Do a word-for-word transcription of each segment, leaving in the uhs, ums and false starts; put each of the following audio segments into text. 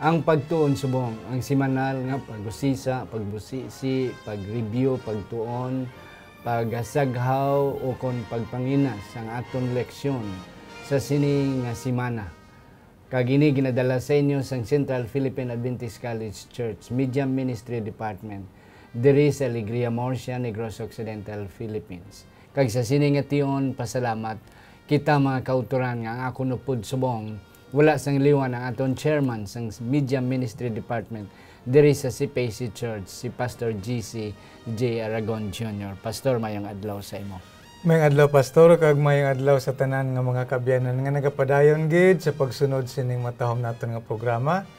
Ang pagtuon subong, ang semanal nga pag-usisa, pagbusisi, pag-review, pagtuon, pagasaghaw, ukon pagpanginas sang aton leksyon sa sini nga semana. Kag ini ginadala sa inyo sang Central Philippine Adventist College Church Media Ministry Department, diri sa Alegria Murcia, Negros Occidental, Philippines. Kag sa sini nga tion, pasalamat kita, mga kautoran, nga ang akon upod subong, wala sang liwan ang aton chairman sang Media Ministry Department diri sa C P A C Church, si Pastor G C J Aragon Junior. Pastor, mayong adlaw sa imo. Mayong adlaw, Pastor, kag mayong adlaw sa tanan nga mga kaabyanan nga nagapadayon gid sa pagsunod sining matahom naton nga programa.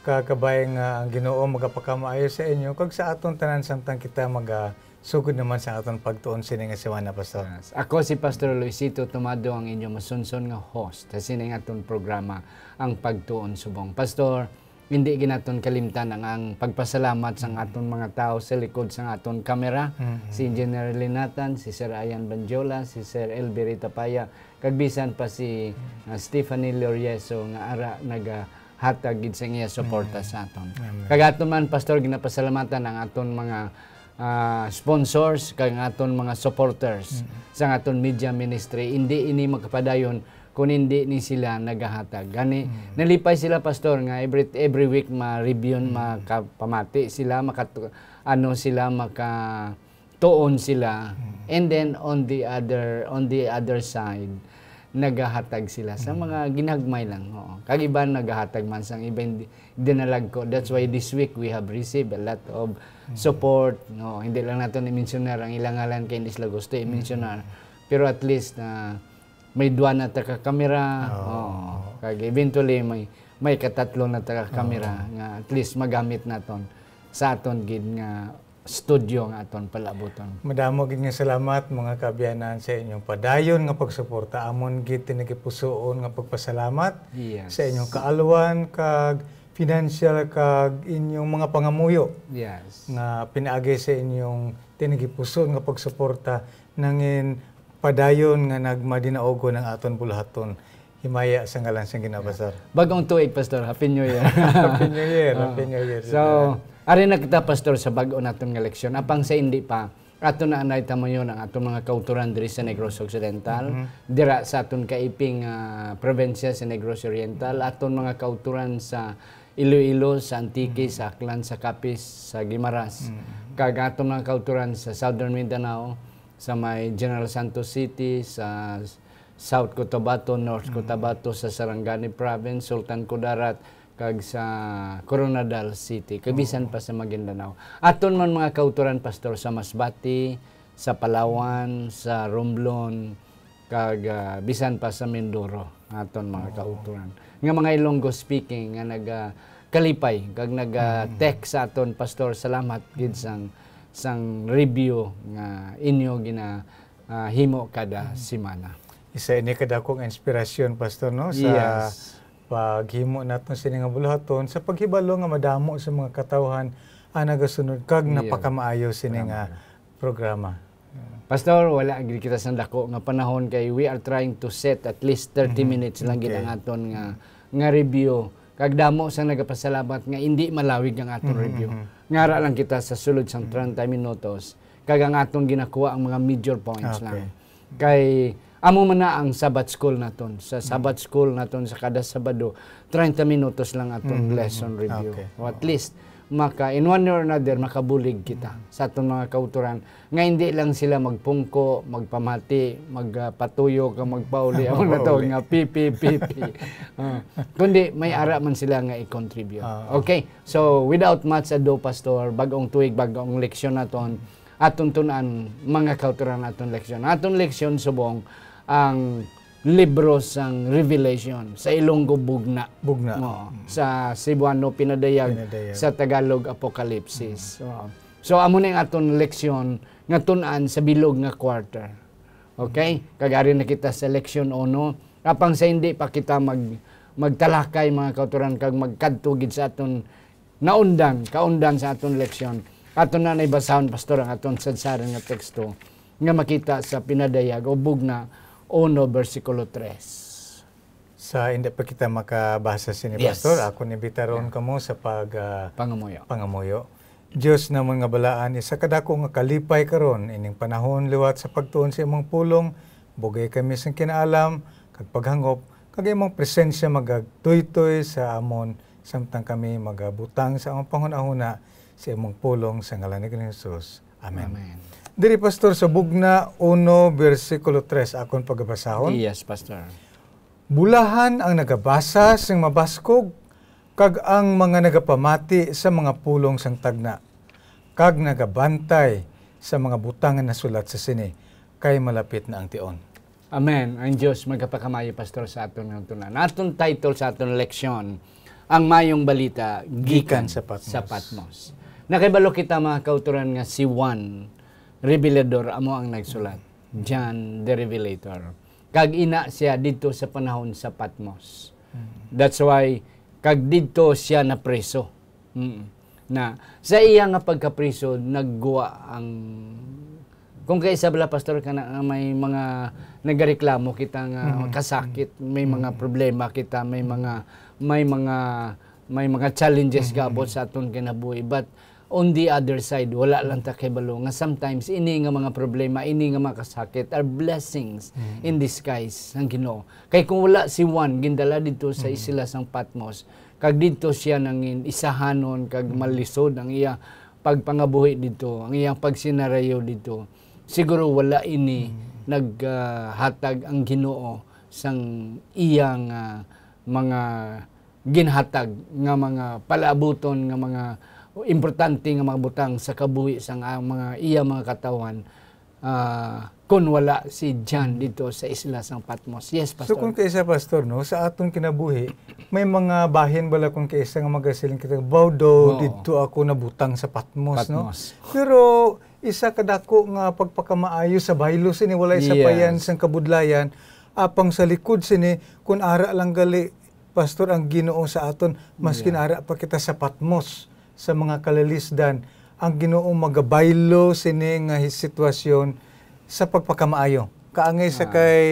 Kag kabay nga ang Ginoo magapakamaayo sa inyo kag sa aton tanan samtang kita magasugod naman sa aton pagtuon sini nga semana, Pastor. Yes. Ako si Pastor Luisito Tomado, ang inyo masunson nga host sa sining aton programa, Ang Pagtuon Subong. Pastor, hindi gid naton kalimtan ang, ang pagpasalamat sang aton mga tawo sa likod sang aton kamera, Mm-hmm. si Engineer Linatan, si Sir Ian Banjola, si Sir Elberry Tapaya, kag bisan pa si, ah, Stephanie Lorieso nga ara nagahatag gid sang iya suporta Mm. sa aton. Amen. Kag aton man, Pastor, ginapasalamatan ang aton mga, ah, sponsors kag ang aton mga supporters Mm. sang aton media ministry. Hindi ini makapadayon kung hindi ni sila nagahatag. Gani, Mm. nalipay sila, Pastor, nga every, every week ma-review, Mm. makapamati sila, makat-, ano sila, makatuon sila. Mm. And then, on the other, on the other side, nagahatag sila sa Mm. mga ginagmay lang. Oo. Kag iban nagahatag man sang iba, hindi, dinalagko. That's why this week we have received a lot of Mm. support. No? Hindi lang naton i-mensionar ang ilang ngalan kay hindi sila gusto i-mensionar. Mm. Pero at least, ah, may duwa na ta ka kamera. Oo. Oo. Kag eventually, may, may katatlo na ta ka kamera Oo. nga at least magamit naton sa aton gid nga studio nga aton palabuton. Madamo gid nga salamat, mga kaabyanan, sa inyong padayon nga pagsuporta. Amon gid tinagipusoon nga pagpasalamat Yes. sa inyong kaalwan kag financial kag inyong mga pangamuyo Yes. nga pinaagi sa inyong tinagipusoon nga pagsuporta, nangin padayon nga nagmadinaugon ang aton buluhaton. Himaya sa ngalan sang Ginoo, Yeah. Pastor. Bagong tuig, Pastor. Happy New Year. Happy New Year. Ah. Happy New Year. So, ari na kita, Pastor, sa bag-o naton nga leksyon. Apang sa hindi pa, ato na anay tamayon ang aton mga kautoran diri sa Negros Occidental, Mhm. dira sa aton kaiping, ah, probinsya sa Negros Oriental, aton mga kautoran sa Iloilo, sa Antique, Mhm. sa Aklan, sa Capiz, sa Guimaras, Mhm. kag aton mga kautoran sa Southern Mindanao, sa may General Santos City, sa South Cotabato, North Mm. Cotabato, sa Sarangani Province, Sultan Kudarat, kag sa Koronadal City, kag bisan Oo. pa sa Maguindanao. Aton man mga kautoran, Pastor, sa Masbate, sa Palawan, sa Romblon, kag, ah, bisan pa sa Mindoro, aton mga Oo. kautoran. Nga mga Ilonggo speaking nga naga, kalipay, kag naga, Mm. text sa aton, Pastor, salamat gid sang, sang review nga inyo gina, ah, himo kada Mm. semana. Isa ini ka dakong inspirasyon, Pastor, no, sa Yes. paghimo naton sini nga buluhaton, sa paghibalo nga madamo sa mga katawhan ang nagasunod kag Iya. napakamaayo sini nga Salamat. programa. Pastor, wala gid kita sang dako nga panahon kay we are trying to set at least thirty Mhm. minutes lang gid Okay. ang aton nga, nga review. Kag damo sang nagapasalamat nga indi malawig ang aton Mhm, review. mhm. Ngara lang kita sa sulod sang Mhm. treinta minutos. Kag ang aton ginakuha ang mga major points Okay. lang. Kay amo man na ang Sabbath school naton. Sa Mm. Sabbath school naton sa kada Sabado, treinta minutos lang aton Mm. lesson review. Okay. O at Oo. least, maka, in one way or another, makabulig kita Mm. sa aton mga kautoran nga hindi lang sila magpungko, magpamati, magpatuyok, o magpauli. Ang Magpauli. natawag nga P P P P. Ah, kundi may Ah. ara man sila nga i-contribute. Ah. Okay. So, without much ado, Pastor, bag-ong tuig, bag-ong leksyon naton, aton tun-an, mga kautoran, aton leksyon. Aton leksyon subong ang libro sang Revelation, sa Ilonggo, Bugna. Bugna. Oo. Mm. Sa Cebuano, Pinadayag. Pinadayag. Sa Tagalog, Apokalipsis. Mm. Oo. So, amo na ang aton leksyon nga tun-an sa bilog nga quarter. Okay? Mm. Kag ari na kita sa leksyon uno. Apang sa hindi pa kita mag-, magtalakay, mga kautoran, kag magkadto gid sa aton naundan, kaundan sa aton leksyon. Aton na naibasahon, Pastor, ang aton sadsaran nga teksto nga makita sa Pinadayag o Bugna uno, bersikulo tres. Sa hindi pa kita makabasa sini, Yes. Pastor, ako ni bitaron Yeah. kamo sa pag, ah, Pangamuyo. pangamuyo. Dios namon nga balaan, isa ka dako nga kalipay karon, ining panahon liwat sa pagtuon sa imong pulong, bugay kami sing kinaalam, kag paghangop, kag imong presensya magagtuytoy sa amon, samtang kami magabutang sa among panghunahuna sa imong pulong sa ngalan ni Ginoong Jesus. Amen. Amen. Diri, Pastor, sa Bugna uno, bersikulo tres, akon pagabasahon. Yes, Pastor. Bulahan ang nagabasa sing mabaskog, kag ang mga nagapamati sa mga pulong sang tagna, kag nagabantay sa mga butang nga nasulat sa sini, kay malapit na ang tion. Amen. Ang Dios magapakamayo, Pastor, sa aton nga tuntunan. Aton title sa aton leksyon, ang mayong balita Gikan gikan sa Patmos. sa Patmos. Nakibalo kita, mga kautoran, nga si Juan Revelador amo ang nagsulat, John the Revelator. Kag ina siya didto sa panahon sa Patmos. Mm. That's why, kag didto siya napriso. Mm. Na, sa iya nga pagkapriso, nagguwa ang, kung kaisa bala, Pastor, kana nga may mga nagareklamo kita nga Mm. kasakit, may mga Mm. problema kita, may mga, may mga, may mga challenges Mm. gaabot sa aton kinabuhi. But on the other side, wala lang ta kahibalo nga sometimes ini nga mga problema, ini nga mga kasakit are blessings Mm. in disguise sang Ginoo. Kay kung wala si Juan gindala didto sa Mm. isla sang Patmos, kag didto siya nangin isahanon kag Mm. malisod ang iya pagpangabuhi didto, ang iyang pagsinarayo didto, siguro wala ini Mm. naghatag ang Ginoo sang iyang, ah, mga ginhatag nga mga palaabuton, nga mga importante nga mga butang sa kabuhi sang ang mga iya mga katawhan, ah, kun wala si John didto sa isla sang Patmos. Yes, So, Pastor. kung kaisa, Pastor, no, sa aton kinabuhi, may mga bahin bala kung kaisa nga magasiling kita, "Baw daw, Oo. didto ako nabutang sa Patmos," no? Patmos. Pero isa ka dako nga pagpakamaayo sa baylo sini, walay Yes. sapayan sang kabudlayan, apang sa likod sini, kun ara lang gali, Pastor, ang Ginoo sa aton, maskin Yeah. ara pa kita sa Patmos, sa mga kalalisdan, ang Ginoo magabaylo sini nga hi-, sitwasyon sa pagpakamaayo. Kaangay sa Ah. kay,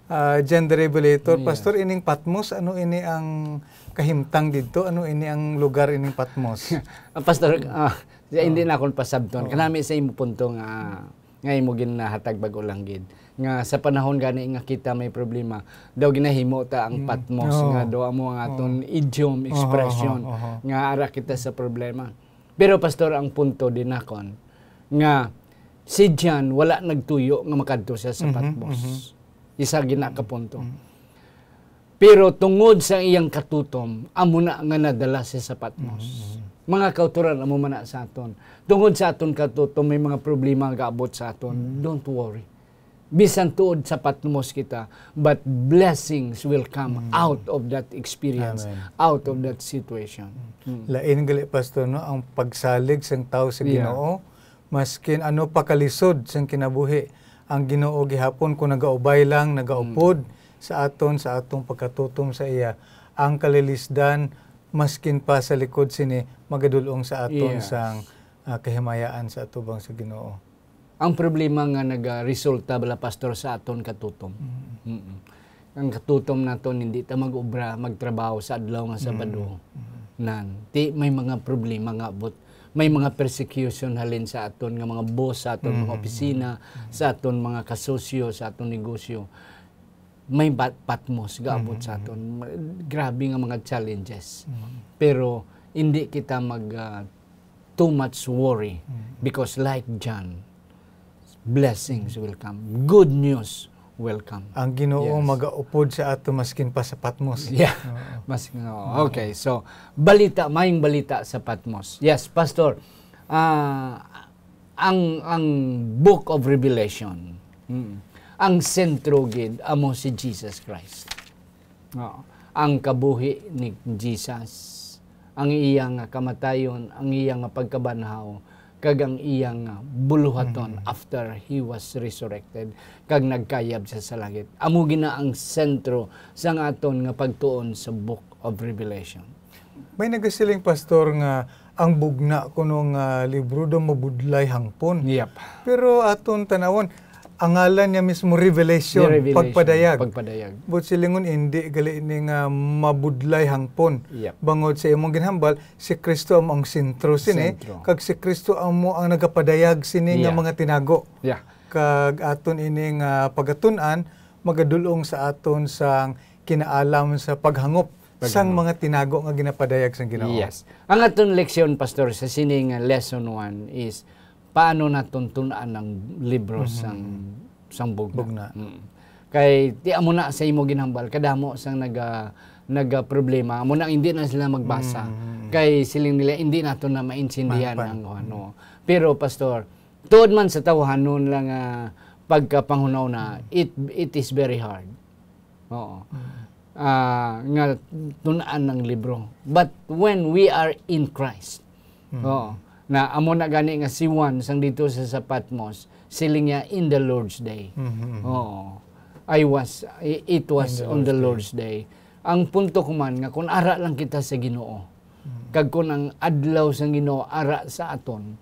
ah, John the Revelator, Yes. Pastor, ining Patmos, ano ini ang kahimtang didto? Ano ini ang lugar ining Patmos? Ah, Pastor, ah, hindi Oh. na akong pasabton. Oh. Kanami sa imo punto nga nga imo ginahatag bag-o lang gid, nga sa panahon gani nga kita may problema, daw ginahimo ta ang Mm. Patmos, Oo. nga daw amo ang aton Oo. idiom, Oo, expression, oo, oo. nga ara kita sa problema. Pero, Pastor, ang punto din nakon, nga si John wala nagtuyo nga makadto siya sa Mhm, Patmos. mhm. Isa gina ka punto. Mhm. Pero tungod sa iyang katutom, amo na nga nadala siya sa Patmos. Mm, mm. Mga kautoran, amo man na sa aton. Tungod sa aton katutom, may mga problema nga gaabot sa aton. Mm. Don't worry. Bisan tuod sa Patmos kita, but blessings will come Mm. out of that experience, Amen. out of that situation. Mm. Mm. Lain gali, Pastor, no, ang pagsalig sang tawo sa Yeah. Ginoo, maskin ano pa kalisod sang kinabuhi, ang Ginoo gihapon kung nagaubay lang, nagaupod Mm. sa aton, sa atong pagkatutom sa iya, ang kalilisdan, maskin pa sa likod sini, magadul-ong sa aton Yes. sang, ah, kahimayaan sa atubang sa Ginoo. Ang problema nga nagaresulta bala, Pastor, sa aton katutom. Mm. Mm-mm. Ang katutom naton, hindi ta mag-obra, magtrabaho sa adlaw nga Sabado. Mm. Mm. Nan, ti may mga problema nga abot. May mga persecution halin sa aton nga mga boss, sa aton mga Mm. opisina, Mm. sa aton mga kasosyo, sa aton negosyo. May bat-, patmos gaabot Mm. sa aton. Grabe nga mga challenges. Mm. Pero hindi kita mag, ah, too much worry Mm. because like John, blessings will come. Good news will come. Ang Ginoo Yes. magaupod sa ato maskin pa sa Patmos. Yeah. Oo. Mas, oo. Oo. Okay, so, balita, maayong balita sa Patmos. Yes, Pastor. Ah, ang, ang Book of Revelation, mm, ang sentro gid amo si Jesus Christ. Oo. Ang kabuhi ni Jesus, ang iya nga kamatayon, ang iya nga pagkabanhaw, kag ang iya nga buluhaton Mm. after he was resurrected, kag nagkayab siya sa langit. Amo gina ang sentro sang aton nga pagtuon sa Book of Revelation. May nagasiling, Pastor, nga ang bugna kuno nga libro daw mabudlay hangpon. Yep. Pero aton tanawon, ang ngalan niya mismo, revelation, Revelation, pagpadayag. Pagpadayag. But silingon, hindi gali ini nga mabudlay hangpon. Yep. Bangod sa imong ginhambal, si Kristo amo ang sentro sini, Sentro. Kag si Kristo amo ang nagapadayag sini nga Yeah. mga tinago. Yeah. Kag aton ini nga pagatun-an, magadulong sa aton sang kinaalam sa paghangop sang Paghangop. Mga tinago nga ginapadayag sang Ginoo. Yes. Ang aton leksyon, Pastor, sa sining lesson one is paano naton tun-an ang libro Mhm. sang sang bugna. Bugna. Mm. Kay ti amo na sa imo ginhambal, kadamo sang naga naga problema. Amo na hindi na sila magbasa. Mhm. Kay siling nila hindi nato na maintindihan Mapan. Ang ano. Pero Pastor, tuod man sa tawhanon lang nga pagkapanghunaw na, it it is very hard. Oo. Mhm. Ah, nga tun-an ang libro. But when we are in Christ, Mhm. oo, na amo na gani nga si Juan sang dito sa, sa Patmos, siling niya, "In the Lord's day." Mhm. Oo. I was, i- it was In the on the Lord's Lord's day. Ang punto ko man nga kung ara lang kita sa Ginoo, Mhm. kag kung ang adlaw sang Ginoo ara sa aton,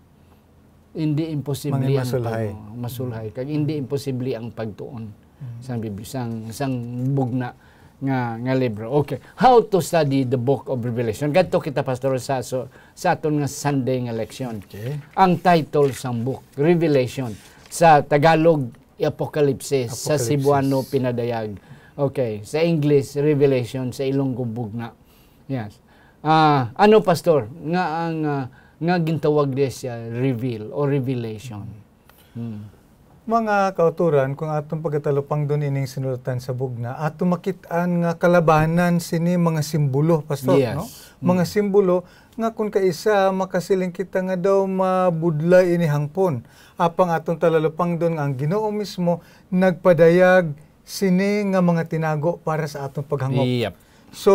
hindi imposible Mangin ang masulhay. pag- masulhay, kag hindi imposible ang pagtuon Mhm. sang Bib- sang sang bugna nga nga libro. Okay, how to study the book of Revelation? Kadto kita, Pastor, sa so, sa aton nga Sunday nga leksyon. Okay. Ang title sang book, Revelation, sa Tagalog, Apokalipsis, sa Apokalipsis. Cebuano, Pinadayag. Okay, sa English, Revelation, sa Ilonggo, Bugna. Yes. Ah, ano, Pastor, nga ang ah, nga gintawag diya siya reveal o revelation? Hmm. Mga kauturan, kung atong pagatalupangdon ining sinulatan sa bugna, ato makit-an nga kalabanan sini mga simbolo, Pastor, Yes. no? Mga Mm. simbolo nga kung kaisa makasiling kita nga daw mabudlay ini hangpon. Apang atong talalupangdon nga ang Ginoo mismo nagpadayag sini nga mga tinago para sa atong paghangop. Yep. So,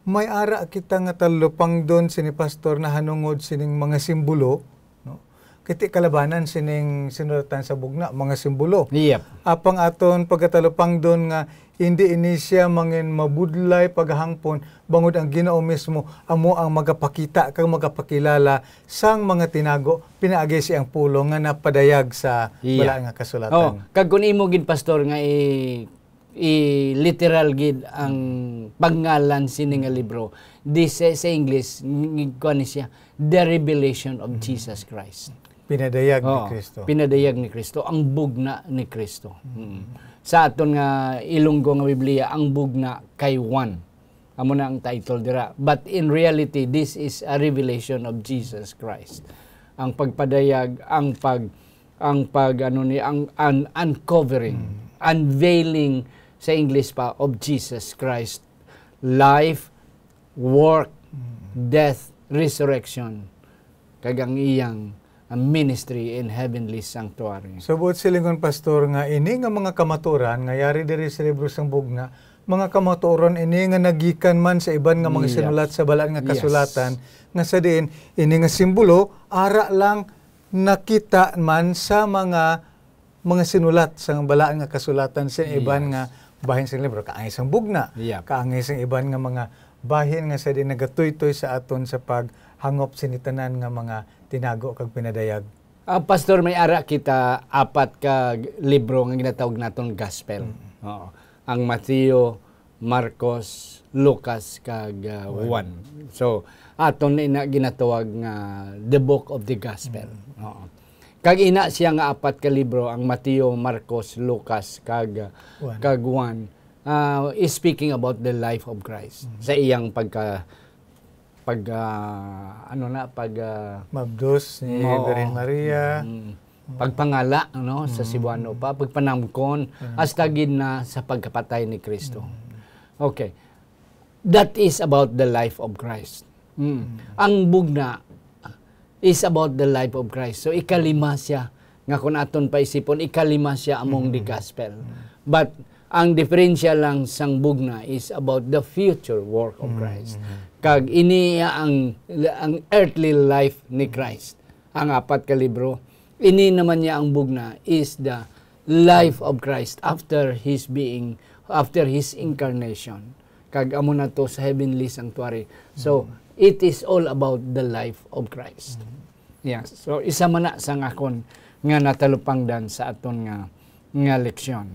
may ara kita nga talalupangdon sini, Pastor, nahanungod sining mga simbolo, no? Kiti kalabanan sining sinulatan sa bugna, mga simbolo. Yep. Apang aton pagatalupangdon nga hindi ini siya mangin mabudlay paghangpon, bangod ang Ginoo mismo amo ang magapakita kag magapakilala sang mga tinago pinaagi sa iyang pulong nga napadayag sa Iya. Balaan nga Kasulatan. Oh, kag kung imo gid, Pastor, nga i, i literal gid ang pangalan sini nga libro, di sa, sa English, ng- kuwan ni siya, The Revelation of Jesus Christ. Pinadayag ni Oo, Kristo. Pinadayag ni Kristo, ang bugna ni Kristo. Mm. Sa aton nga Ilonggo nga Biblia, ang bugna kay Juan. Amo na ang title dira. But in reality, this is a revelation of Jesus Christ. Ang pagpadayag, ang pag ang pag ano ni ang un- uncovering, unveiling sa English pa of Jesus Christ, life, work, death, resurrection, kag ang iyang ah, ministry in heavenly sanctuary. So, buot silingon, Pastor, nga ini nga mga kamatuoran nga yari diri sa libro sang Bugna, mga kamatuoran ini nga nagikan man sa iban nga mga Yes. sinulat sa Balaan nga Yes. Kasulatan, nga sa diin ini nga simbolo ara lang nakita man sa mga mga sinulat sa Balaan nga Kasulatan sa iban Yes. nga bahin sang libro, kaangay sang Bugna, Yep. kaangay sang iban nga mga bahin nga sa diin nagatuytoy sa aton sa paghangop sini tanan nga mga tinago kag pinadayag. Ah, Pastor, may ara kita apat ka libro nga ginatawag naton gospel. Oo. Ang Mateo, Marcos, Lucas, kag ah, Juan. So, aton na ina ginatawag nga the book of the gospel. Oo. Kag ina siya nga apat ka libro, ang Mateo, Marcos, Lucas, kag Juan. kag Juan, ah, is speaking about the life of Christ. Sa iyang pagka pag ah, ano na pag ah, Mabdos ni Oo. Virgin Maria. Mm. Pagpangala, ano, sa Cebuano pa, pagpanamkon, hasta gid na sa pagkapatay ni Kristo. Okay. That is about the life of Christ. Mm. Ang bugna is about the life of Christ. So, ikalima siya nga kung aton paisipon, ikalima siya among the gospel. But ang diferensya lang sang bugna is about the future work of Christ. Kag ini ang ang earthly life ni Christ. Ang apat ka libro, ini naman niya ang bugna is the life of Christ after his being, after his incarnation. Kag amo na to sa heavenly sanctuary. So, it is all about the life of Christ. Yes. So, isa man na sang akon nga natalupangdan sa aton nga nga leksyon.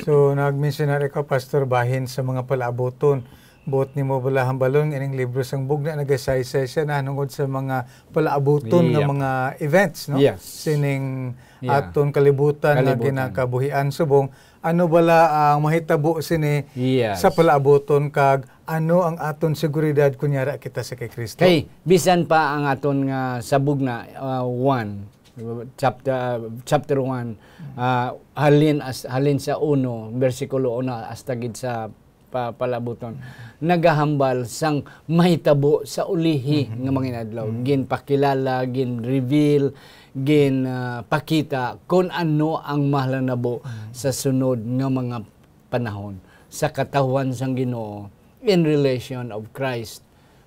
So, nagmensionar ikaw, Pastor, bahin sa mga palaabuton. Buot nimo bala hambalon nga ining libro sang Bugna nagasaysay siya nahanungod sa mga palaabuton nga Yep. mga events, no? Yes. Sining Yeah. aton kalibutan nga Kalibutan. ginakabuhian subong. Ano bala ang mahitabo sini Yes. sa palaabuton, kag ano ang aton seguridad kunyara kita sa kay Kristo? Kay bisan pa ang aton nga sa Bugna, uh, one, chapter, chapter one, uh, halin as, halin sa uno, bersikulo uno hasta gid sa pa-, palaabuton, nagahambal sang mahitabo sa ulihi Mhm. nga mga inadlaw. Mhm. Ginpakilala, gin-reveal, gin, ah, pakita kon ano ang mahalanabo Mhm. sa sunod nga mga panahon sa katawhan sang Ginoo in relation of Christ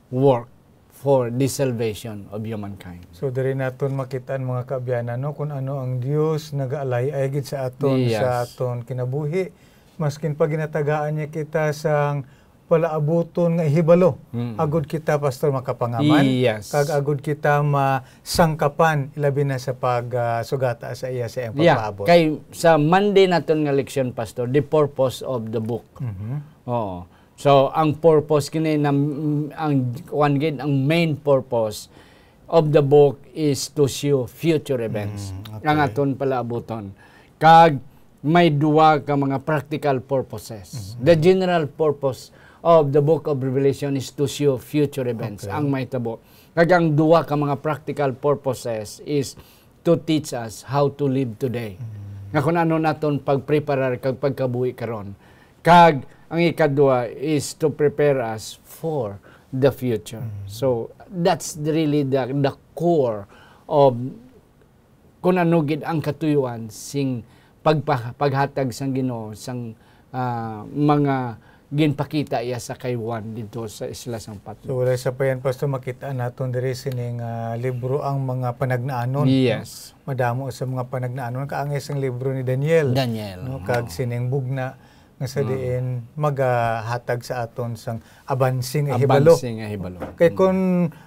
work for the salvation of humankind. So, diri naton makita ang mga kaabyanan, no, kung ano ang Dios nagaalay-ay gid sa aton, Yes. sa aton kinabuhi. Maskin pa ginatagaan niya kita sang palaabuton nga ihibalo. Mm. Agud kita, Pastor, makapangaman. Yes. Kag agud kita masangkapan, ilabi na sa pag, ah, sugata sa iya sa iyang Yeah. pagpaabot. Kay sa Monday naton nga leksyon, Pastor, the purpose of the book. Mhm. Oo. So, ang purpose kini na, mm, ang, kuwan gid, ang main purpose of the book is to show future events. Mm, okay. Ang aton palaabuton. Kag may duwa ka mga practical purposes. Mhm. The general purpose of the book of Revelation is to show future events, Okay. ang mahitabo. Kag ang duwa ka mga practical purposes is to teach us how to live today. Mm. Nga kung ano naton pagpreparar kag pagkabuhi karon. Kag ang ikadua is to prepare us for the future. Mm. So, that's really the, the core of kung ano gid ang katuyuan sing pagpa-, paghatag sang Ginoo sang, ah, mga ginpakita iya sa kay Juan didto sa Isla sang Patmos. So, wala sa pa yan, Pastor, makita naton diri sining, ah, libro ang mga panagnaanon, no? Yes. Madamo sa mga panagnaanon. Kaangay sang libro ni Daniel, Daniel, no? Kag oo. Sining bugna nga sa Mm. diin magahatag sa aton sang abanse nga hibalo. Abanse nga hibalo. Kay Mm. kung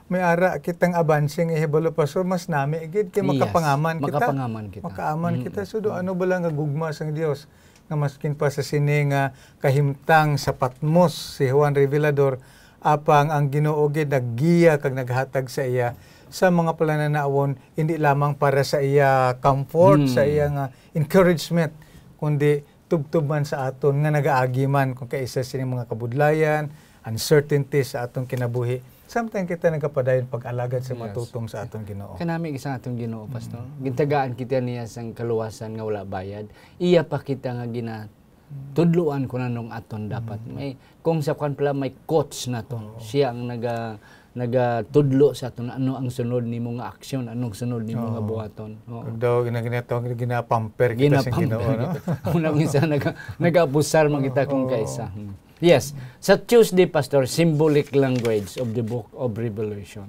may ara kitang abanse nga hibalo, Pastor, mas nami gid kay Yes. makapangaman kita. Makapangaman kita. Makaaman Mm. kita. So, do, ano bala nga gugma sang Dios nga maskin pa sa sini nga kahimtang sa Patmos si Juan Revelador, apang ang Ginoo gid naggiya kag naghatag sa iya sa mga palananawon, hindi lamang para sa iya comfort, Hmm. sa iya nga encouragement, kundi tubtob man sa aton nga nagaagi man kung kaisa sini mga kabudlayan, uncertainty sa aton kinabuhi. Samtang kita nagapadayon pag-alagad sa Yes. matutong sa aton Ginoo. Kanami sa aton Ginoo, Pastor. Mm. Gintagaan kita niya sang kaluwasan nga wala bayad. Iya pa kita nga ginatudloan kung anong aton dapat. Mm. May, kung sa kwan pala, may coach na to. Oo. Siya ang naga-, nagatudlo sa aton, ano ang sunod nimo nga aksyon, anong sunod nimo nga Oo. buhaton. Oo. Kag daw, gina-, ginatawag, ginapamper kita sa Ginapamper Ginoo, no? kita. Una, minsan naga-, nag-abusar man kita kung Oo. kaisa. Hmm. Yes. Sa Tuesday, Pastor, symbolic language of the book of Revelation.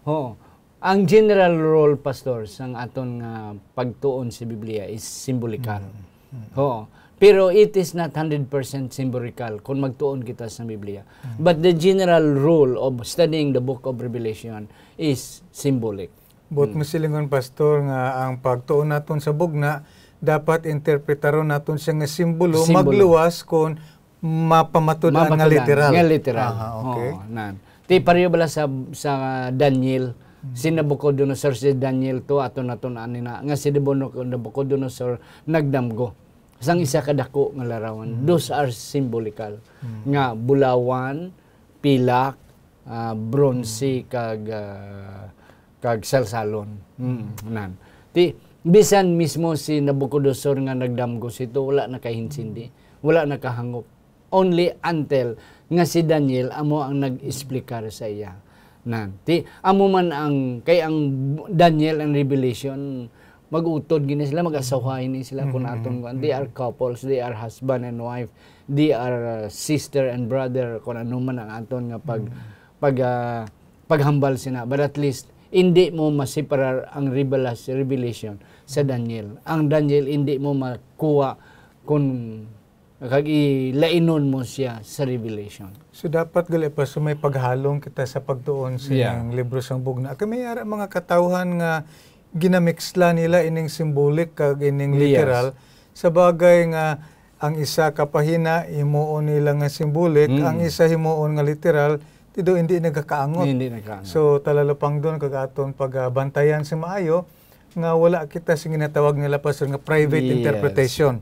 Oo. Ang general rule, Pastor, sang aton nga pagtuon sa Biblia is simbolikal. Mm, mm. Oo. Pero it is not hundred percent symbolical kung magtuon kita sa Biblia. Mm. But the general rule of studying the book of Revelation is symbolic. Buot Mm. mo silingon, Pastor, nga ang pagtuon naton sa bugna, dapat interpretaron naton siya nga simbolo, Simbolo. magluwas kung mapamatud-an nga Mapamatud-an literal. nga literal. Aha, okay. Oo, nan. Ti pareho bala sa, sa Daniel, Hmm. si Nabucodonosor, si Daniel to, ato naton ani na, nga si Nabuno-, Nabucodonosor nagdamgo sang isa ka dako nga larawan. Hmm. Those are symbolical. Hmm. Nga bulawan, pilak, ah, bronse, Hmm. kag, ah, kag salsalon. Mm, nan. Ti, bisan mismo si Nabucodonosor nga nagdamgo sito, wala nakahinsindi, wala nakahangop. Only until nga si Daniel amo ang nag-explicar sa iya. Nan. Ti, amo man ang, kay ang Daniel and Revelation, mag-utod gini sila, mag-asawa ini sila kung Mm, aton mm, kuan. They are mm. couples, they are husband and wife, they are, uh, sister and brother, kung ano man ang aton nga pag, Mm. pag, ah, paghambal sina. But at least, hindi mo masiparar ang revelas-, revelation sa Daniel. Ang Daniel, hindi mo makuha kung kag ilainon mo siya sa Revelation. So, dapat gali pa, so may paghalong kita sa pagtuon sa Yeah. ining libro sang Bugna. Kay may ara mga katawhan nga ginamixla nila ining symbolic kag ining Yes. literal. Sa bagay nga ang isa ka pahina himuon nila nga symbolic, Mm. ang isa himuon nga literal, ti daw hindi nagakaangot. Hindi nagakaangot. So, talalupangdon kag aton pagabantayan sa maayo nga wala kita sing ginatawag nila, Pastor, nga private Yes. interpretation.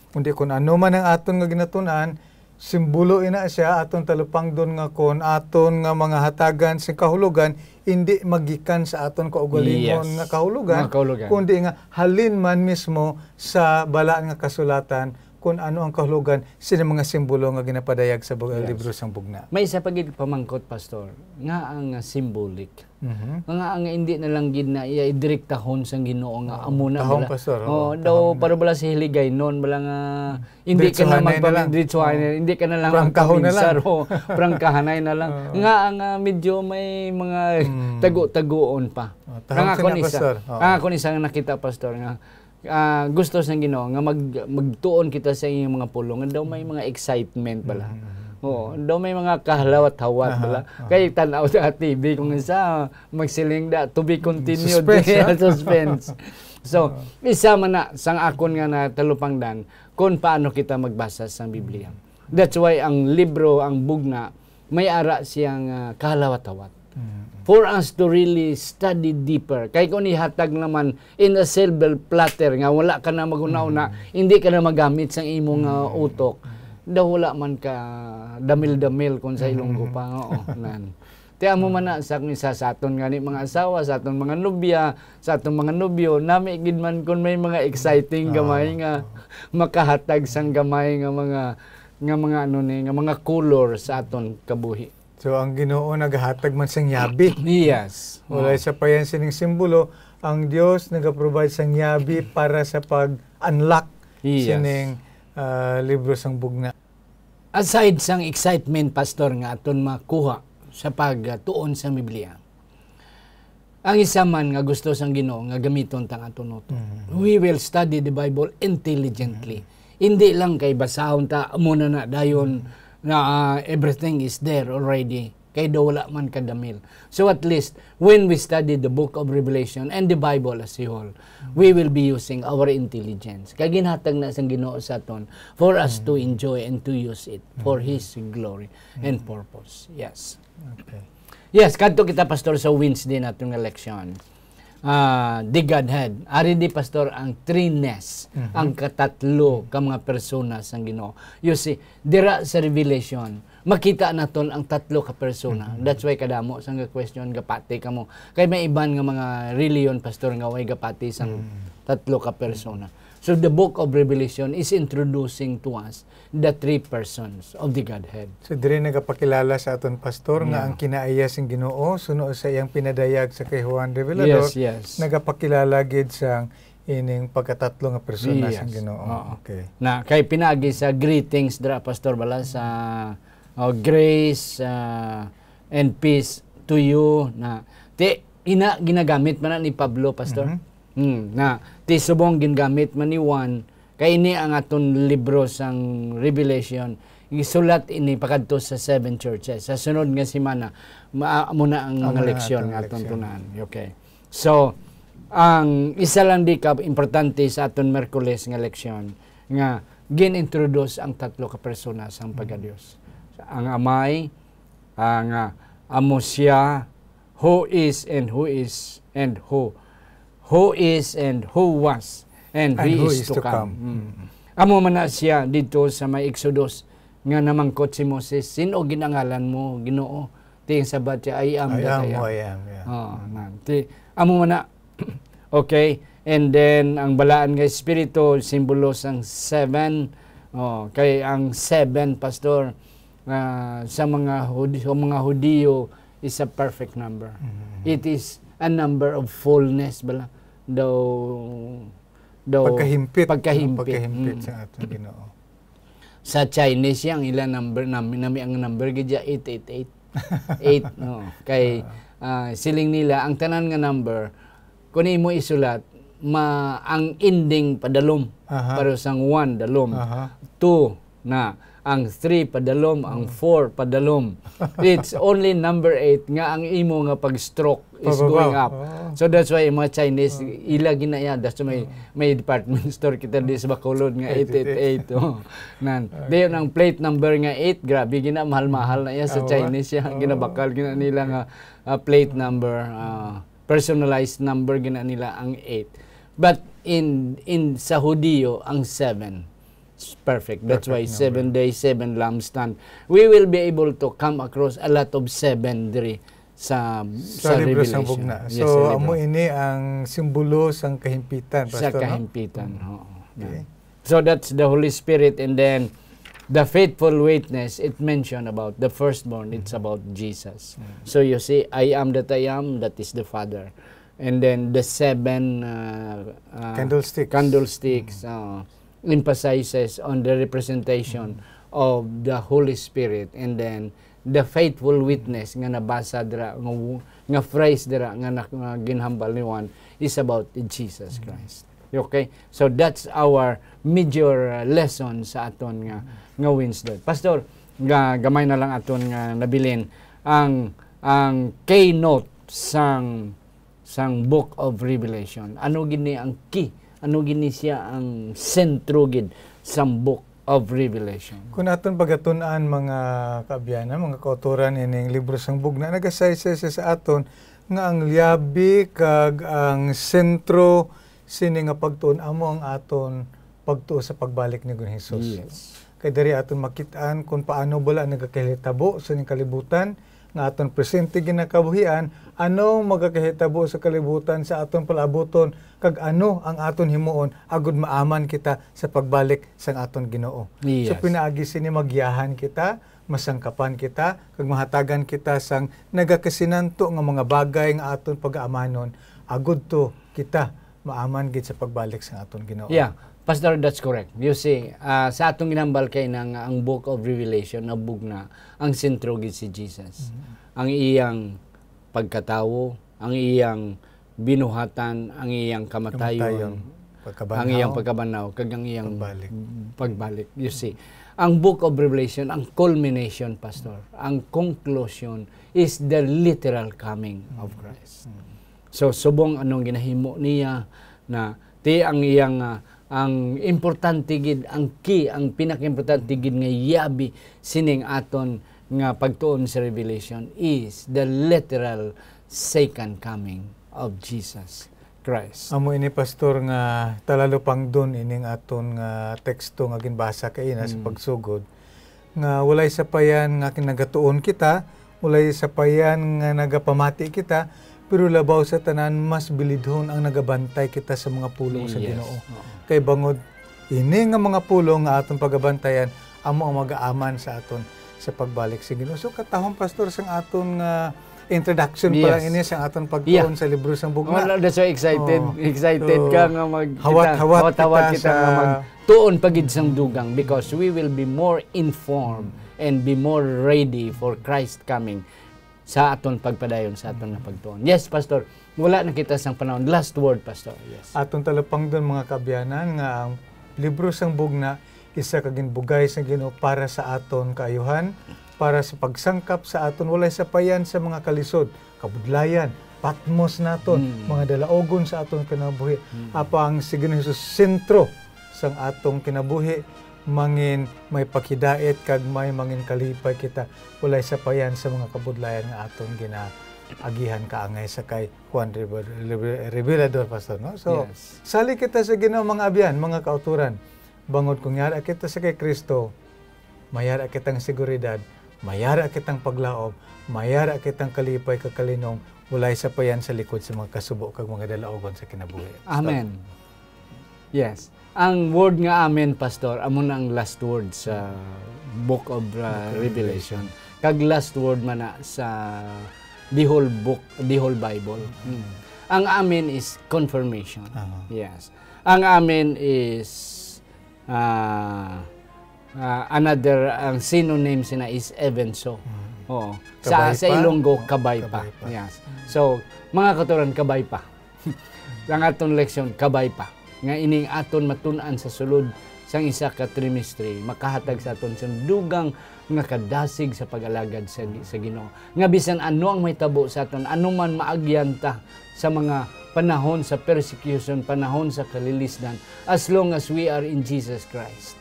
Kundi kung ano man ang aton nga ginatun-an, simbolo ina siya, aton talupangdon nga kon aton nga mga hatagan sing kahulogan, hindi magikan sa aton kaugalingon Yes. nga kahulogan, Mga kahulogan. kundi nga halin man mismo sa balaan nga kasulatan, kung ano ang kahulogan sini mga simbolo nga ginapadayag sa bug-, Yes. libro sang Bugna. May isa pa gid pamangkot, Pastor, nga ang, ah, symbolic. Mhm. Nga, nga hindi na lang gid na iya idirektahon sang Ginoo nga Oo. amo na Tahong, bala. Pastor, Oo, oo. daw Tahong na. para bala sa Hiligaynon, bala nga hindi ka na Diretsuhanay na magpami-, lang. diretsuhanay, Oo. hindi ka na lang Prangkahon na lang. magpaminsar, o prangkahanay na lang. Oo. Nga ang, ah, medyo may mga Mm. tago-tagoon pa. Oh, tahong Nga sina, akon isa, Pastor. Oo. nga akon isa nga nakita, Pastor, nga, ah, gusto sang Ginoo nga mag-, magtuon kita sa iyang mga pulong, nga daw may mga excitement bala. Mhm. Oo, daw may mga kahalawat-hawat Aha, bala. aha. Kay tan-aw sa T V kung isa magsiling da, "To be continued." Suspense, ha? Suspense. So, Oo. isa man na sang akon nga natalupangdan kung paano kita magbasa sang Biblia. That's why ang libro, ang Bugna, may ara siyang, ah, kahalawat-hawat. Mm. For us to really study deeper. Kay kung ihatag naman in a silver platter nga wala ka na maghuna-huna, Mm. hindi ka na magamit sang imong, ah, Mm. utok, Mm. daw wala man ka damil-damil kung sa Ilonggo Mm. pa. Oo, nan. Ti amo man na sa, sa, sa aton gani mga asawa, sa aton mga nobya, sa aton mga nobyo, nami gid man kung may mga exciting Oo. gamay nga makahatag sang gamay nga mga, nga mga ano ni, nga mga color sa aton kabuhi. So, ang Ginoo nagahatag man sang yabi. Yes. Wala Oo. sa pa yan sining simbolo, ang Dios nagaprovide sang yabi para sa pag-unlock Yes. sining, ah, libro sang Bugna. Aside sang excitement, Pastor, nga aton makuha sa pagtuon sa Biblia, ang isa man nga gusto sang Ginoo nga gamiton ta ang aton utok. Mhm. We will study the Bible intelligently. Mhm. Hindi lang kay basahon ta, amo na na dayon Mhm. na, ah, everything is there already. Kay daw wala man kadamil. So at least, when we study the book of Revelation and the Bible as a whole, we will be using our intelligence. Kay ginhatag na sang Ginoo sa aton for us to Mm. enjoy and to use it for Mm. His glory and Mm. purpose. Yes. Okay. Yes, kadto kita, Pastor, sa Wednesday naton nga leksyon. Ah, the Godhead. Ari di, Pastor, ang threeness, Mhm. ang katatlo ka mga persona sang Ginoo. You see, dira sa Revelation, makita naton ang tatlo ka persona. Mhm. That's why kadamo sang question, gapati kamo. Kay may iban nga mga reliyon, Pastor, nga way gapati sang Mm. tatlo ka persona. So, the book of Revelation is introducing to us the three persons of the Godhead. So, diri nagapakilala sa aton, Pastor, nga Yeah. ang kinaiya sing Ginoo suno sa iyang pinadayag sa kay Juan Revelador, Yes, yes. nagapakilala gid sang ining pagkatatlo nga persona Yes. sang Ginoo. Oo. Okay. Na, kay pinaagi sa greetings dira, Pastor, bala sa, oh, "Grace, ah, and peace to you," na, ti, ina, ginagamit man na ni Pablo, Pastor. Mhm. Hmm, na, ti, subong gingamit man ni Juan, kay ini ang aton libro sang Revelation, isulat ini pakadto sa seven churches. Sa sunod nga semana, ma-, amo na ang Amo mga na leksyon atong nga aton leksyon. Tunan. Okay. So, ang isa lang di ka importante sa aton Miyerkules nga leksyon, nga gin-introduce ang tatlo ka persona sang pagka-Dios. Ang Amay, ah, nga amo siya, who is and who is and who, who is and who was and And he who is is to to come. come. Mm. Mm. Amo man na siya dito sa may Exodus nga namangkot si Moses, "Sin-o ginangalan mo, Ginoo?" Ti ang sabat siya, "I am I that am I who am." I am, yeah. Oh, Mm. na. Ti, amo man na. Okay. And then, ang balaan nga espiritu, simbolo sang seven. Oh, kay ang seven, Pastor, ah, sa mga Hudi-, sa mga Hudiyo, is a perfect number. Mm. It is a number of fullness, bala. Daw, daw, Pagkahimpit, no? pagkahimpit. Pagkahimpit Mm. sa atong Ginoo. Sa Chinese, yang ila number, nami, nami ang number, gid siya eight eight eight. Eight, no. Kay, Ah. ah, siling nila, ang tanan nga number, kung imo isulat, ma-, ang ending padalom. Aha. Pero sang one, dalom. Aha. Two, na. ang three padalom, ang four padalom. It's only number eight nga ang imo nga pag-stroke is Pababa. going up. Oo. So that's why ang mga Chinese, ila ginaya, that's why may department store kita di sa Bacolod nga eight eight eight. Oh. Nan, dayon ang plate number nga eight, grabe gina, mahal-mahal na iya sa Chinese siya. Ginabakal gina nila nga, ah, plate number, ah, personalized number gina nila ang eight. But in, in sa Hudiyo, ang seven. It's perfect. That's why seven days, seven lampstand. We will be able to come across a lot of seven diri sa, sa libro sang Revelation. Bugna. So, amo ini ang simbolo sang kahimpitan, Pastor, no? Kahimpitan, oo. Okay. So, that's the Holy Spirit, and then the faithful witness, it mentioned about the firstborn, it's about Jesus. So, you see, "I am that I am," that is the Father. And then the seven, uh, uh, candlesticks, candlesticks, uh, emphasizes on the representation of the Holy Spirit, and then the faithful witness nga nabasa dira, nga w-, nga phrase dira nga, na, nga ginhambal ni Juan is about Jesus Christ. Okay? So that's our major, uh, lesson sa aton nga, nga Wednesday. Pastor, ga-, gamay na lang aton nga nabilin ang, ang keynote sang sang Book of Revelation? Ano gini ang key? Ano gini siya ang sentro gid sang Book of Revelation? Kung aton pagatun-an, mga kaabyanan, mga kautoran, ining libro sang Bugna, nagasaysay siya sa aton nga ang liabi kag ang sentro sini nga pagtuon amo ang aton pagtuo sa pagbalik ni Ginoong Hesus. Yes. Kay diri aton makit-an kung paano bala nagakahitabo sa ning kalibutan nga aton presente ginakabuhian, ano magakahitabo sa kalibutan sa aton palaabuton, kag ano ang aton himuon agud maaman kita sa pagbalik sang aton Ginoo. So, yes, pinaagi sini, magiyahan kita, masangkapan kita, kag mahatagan kita sang nagakasinanto nga mga bagay nga aton pagaamanon, agud to kita maaman gid sa pagbalik sang aton Ginoo. Yeah, Pastor, that's correct. You see, ah, sa atong ginambal kay na nga ang Book of Revelation, ang Bugna, ang sentro gid si Jesus. Mhm. Ang iyang pagkatawo, ang iyang binuhatan, ang iyang kamatayon, Kamatayon, pagkabanhaw, ang iyang pagkabanhaw, kag ang iyang pagbalik. Pagbalik. You see, ang Book of Revelation, ang culmination, Pastor, ang conclusion is the literal coming of Christ. Mm. So, subong anong ginahimo niya, na ti ang iyang, ah, ang importante gid, ang key, ang pinakaimportante gid nga yabi sining aton nga pagtuon sa Revelation is the literal second coming of Jesus Christ. Amo ini, Pastor, nga talalupangdon ining aton nga teksto nga ginbasa kaina sa Mm. pagsugod. nga walay sapayan nga nagatuon kita, walay sapayan nga nagapamati kita, pero labaw sa tanan, mas bilidhon ang nagabantay kita sa mga pulong sa Yes. Ginoo. Oo. Kay bangod ini nga mga pulong nga aton pagabantayan, amo ang magaaman sa aton sa pagbalik sa Ginoo. So, katahom, Pastor, sang aton nga introduction pa lang Yes. ini sang aton pagtuon Yeah. sa libro sang Bugna. Wala, that's why excited. Oh. Excited So, ka nga mag-, hawat-hawat kita, hawat-hawat kita kita nga sa mag-, tuon pa gid sang dugang, because we will be more informed and be more ready for Christ coming sa aton pagpadayon, sa aton nga pagtuon. Yes, Pastor. Wala na kita sang panahon. Last word, Pastor. Yes. Aton talupangdon, mga kaabyanan, nga ang libro sang Bugna isa ka ginbugay sang Ginoo para sa aton kaayuhan, para sa pagsangkap sa aton walay sapayan sa mga kalisod, kabudlayan, patmos naton, Mm. mga dalaugon sa aton kinabuhi. Mm. Apang si Ginoong Hesus sentro sang atong kinabuhi, mangin may paghidait kag may mangin kalipay kita, walay sapayan sa mga kabudlayan nga aton ginaagihan kaangay sa kay Juan Reve-, Reve-, Revelador, Pastor, no? So, Yes. sali kita sa Ginoo, mga abyan, mga kauturan. Bangod kung yara kita sa kay Kristo, mayara kitang seguridad, mayara kitang paglaom, mayara kitang kalipay kag kalinong, walay sapayan sa likod sa mga kasubo kag mga dalaugon sa kinabuhi. Amen. Yes. Ang word nga amen, Pastor, amo na ang last word sa Book of, uh, Book of Revelation. Revelation. Kag last word man na sa the whole book, the whole Bible. Mm. Mm. Ang amen is confirmation. Aha. Yes. Ang amen is, ah, ah, another, ang synonym sina is even so. Mm. Oo. Sa, Kabay sa pa. Ilonggo, Oh, kabay pa. Kabay pa. Yes. Mm. So, mga kauturan, kabay pa. Ang aton leksyon, kabay pa. Nga ining aton matun-an sa sulod sang isa ka trimestre makahatag sa aton sang dugang nga kadasig sa pag-alagad sa, sa Ginoo. Nga bisan ano ang mahitabo sa aton, ano man maagyan ta sa mga panahon sa persecution, panahon sa kalilisdan, as long as we are in Jesus Christ,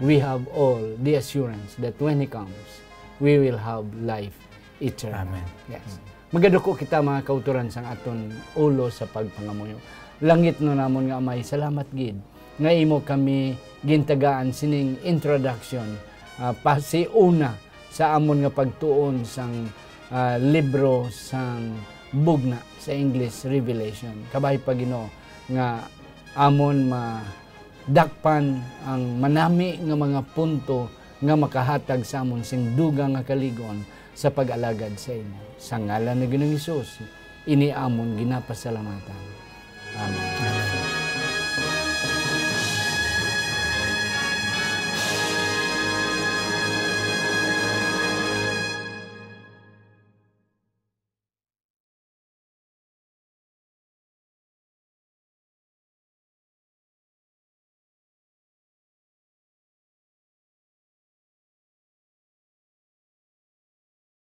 we have all the assurance that when He comes, we will have life eternal. Amen. Yes. Magaduko kita, mga kautoran, sang aton ulo sa pagpangamuyo. Langitnon namon nga Amay, salamat gid nga imo kami gintagaan sining introduction, ah, pasiuna sa amon nga pagtuon sang, ah, libro sang Bugna, sa English, Revelation. Kabay pa, Ginoo, nga amon madakpan ang manami nga mga punto nga makahatag sa amon sing dugang nga kalig-on sa pag-alagad sa imo. Sa ngalan ni Ginoong Hesus, ini amon ginapasalamatan. Amen.